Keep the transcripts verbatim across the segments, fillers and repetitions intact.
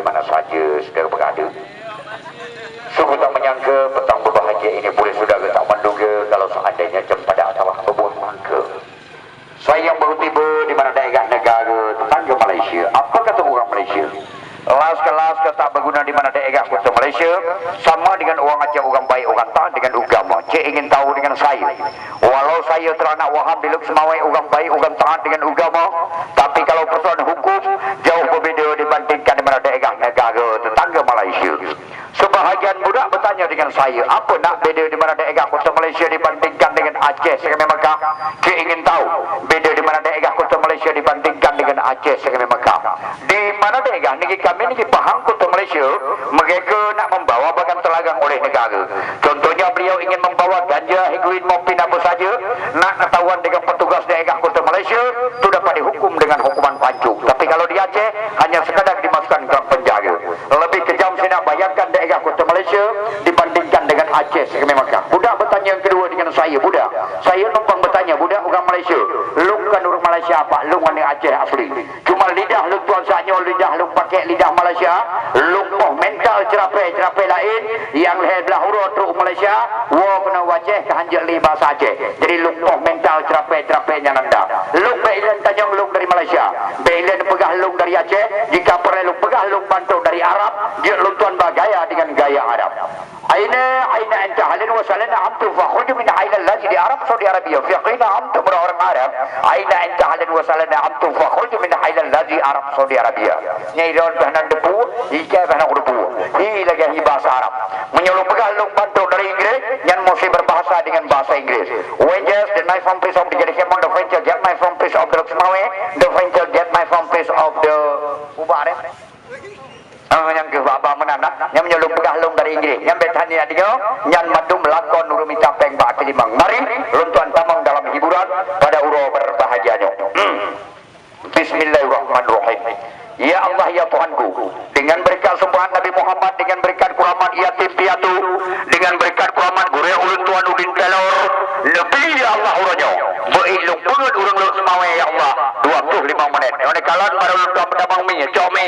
Mana saja saudara berada. Sungguh tak menyangka petang berbahagia ini boleh saudara tak menduga kalau seandainya cempedak telah berbuah mangga. Saya yang baru tiba di mana daerah negara tetangga Malaysia. Apa kata orang Malaysia? Las ke las ke tak berguna di mana daerah kota Malaysia, sama dengan orang Aceh orang baik, orang taat dengan agama. Cek ingin tahu dengan saya. Walau saya teranak Wahab di Lhokseumawe orang baik, orang taat dengan agama, tapi kalau persoalan hukum, jauh berbeda dibandingkan di mana daerah negara tetangga Malaysia. Sebahagian budak bertanya dengan saya, apa nak beda di mana daerah kota Malaysia dibandingkan dengan Aceh seramai Mekah? Cek ingin tahu, beda di mana daerah kota Malaysia dibandingkan dengan Aceh seramai Mekah? Di mana daerah negeri kami, negeri Pahang, kota Malaysia, mereka nak membawa bagan telagang oleh negara. Contohnya, beliau ingin membawa ganja, heroin, morfin, apa saja, nak ketahuan dengan petugas daerah kota Malaysia, tu dapat dihukum dengan hukuman pancung. Tapi kalau di Aceh, hanya sekadar dimasukkan ke dalam penjara. Lebih kejam saya nak bayangkan daerah kota Malaysia dibandingkan dengan Aceh seramai Mekah. Budak bertanya yang kedua dengan saya, budak. Saya numpang bertanya, budak orang Malaysia. Lôn kan orang Malaysia, pak lôn aneuk Aceh asli. Cuma lidah lôn tuan saat nyoe, lidah lôn pakai lidah Malaysia, lôn poh mental cerapé-cerapé laén, nyang lhèe blah uroe trok Malaysia, woe keunoe u Aceh ka hanjeuet lé bahasa Aceh. Jadi lôn poh mental cerapé-cerapé nyan anda. Lôn bèk ilèe tanyong lôn dari Malaysia, bèk ilèe peugah lôn dari Aceh, jika peureulèe lôn peugah lôn bantu dari Arab, jeuet lôn tuan ba gaya dengan gaya Arab. Aina, aina anta ahlan wa sahlan antum fakhruju min ailal ladzi di Arab Saudi Arabia. Fi qina antum orang Arab. Aina anta ahlan wa sahlan antum fakhruju min ailal ladzi Arab Saudi Arabia. Nyai ron bah nan debu, ikai bah nan debu. Hi lagèe hi bahasa Arab. Meunyoe lôn peugah lôn bantu dari Inggris, nyan mesti berbahasa dengan bahasa Inggris. Wages, the knife from piece of the Jericho, the venture, get my from piece of the Lhokseumawe, the venture, get my from piece of the Ubak, eh? Ah, nyang keu bak-bak meunan dah. Nyang meunyoe lôn peugah lôn dari Inggris. Nyang bèk tanya dia, nyan mandum lakon ureueng mita péng bak keulimang. Mari, lôn tuan tamong dalam hiburan pada uroe berbahagia nyoe. Hmm. Bismillahirrahmanirrahim. Ya Allah, ya Tuhanku, dengan berkat seumahat Nabi Muhammad, dengan berkat kuramat yatim piatu, dengan berkat kuramat gurèe ulôn tuan Udin Pelor, neubi ya Allah uroe nyoe. Beu ék lôn peungeuet ureueng Lhokseumawe ya Allah, dua puluh lima menit. Nyoe kalon baru lôn tuan peutamong mi, cok mi.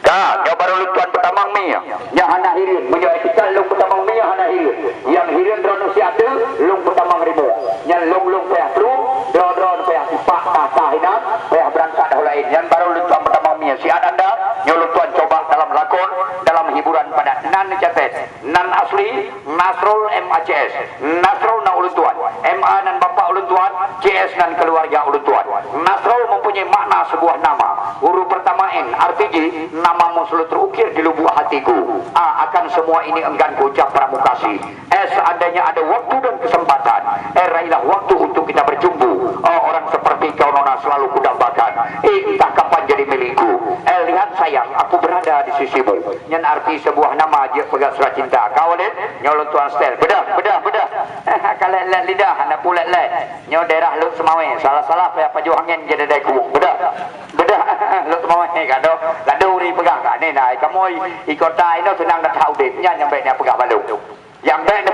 Ka, nyoe baru lôn tuan peutamong mi. Nyan hana hireuen. Meunyoe tika lôn peutamong mi, hana hireuen. Nyang hireuen droeneuh siat teuk, lôn peutamong rimueng. Nyan lôn-lôn payah trueng, droe-droeneuh payah sipak, tah-tah inan, payah beurangkat dahu laén. Nyan baru lôn tuan peutamong mi. Siat anda, nyoe lôn tuan coba dalam lakon, dalam hiburan padat. Nan catet. Nan asli, Nasrul M A C S. Nasrul nan ulôn tuan. M A nan bapak ulôn tuan, C S nan keluarga ulôn tuan. Nasrul mempunyai makna sebuah nama. Huruf pertama N, arti jih, namamu selalu terukir di lubuk hatiku. A, akan semua ini enggan kuucap pramukasi. S, seandainya ada waktu dan kesempatan, eh, raihlah waktu untuk kita berjumpa. Oh, orang seperti kau, Nona, selalu kudambakan. Eh, entah kapan jadi milikku. Eh, lihat sayang, aku berada di sisimu. Nyan arti sebuah nama jeuet peugah surat cinta. Ka Walid, nyoe lôn tuan setel. Beudôh, beudôh, beudôh. Ka lét-lét lidah, hana puléh-lét. Nyoe daerah Lhokseumawe, salah-salah payah pajoh angén jadi dae kuwueng. Beudôh. Beudôh, Lhokseumawe, gadoh. Gadoh uri peugah ka ni, nah, kamoe i kota inoe seunang that udép. Nyan nyang bèk neupeugah bak lôn. Nyang bèk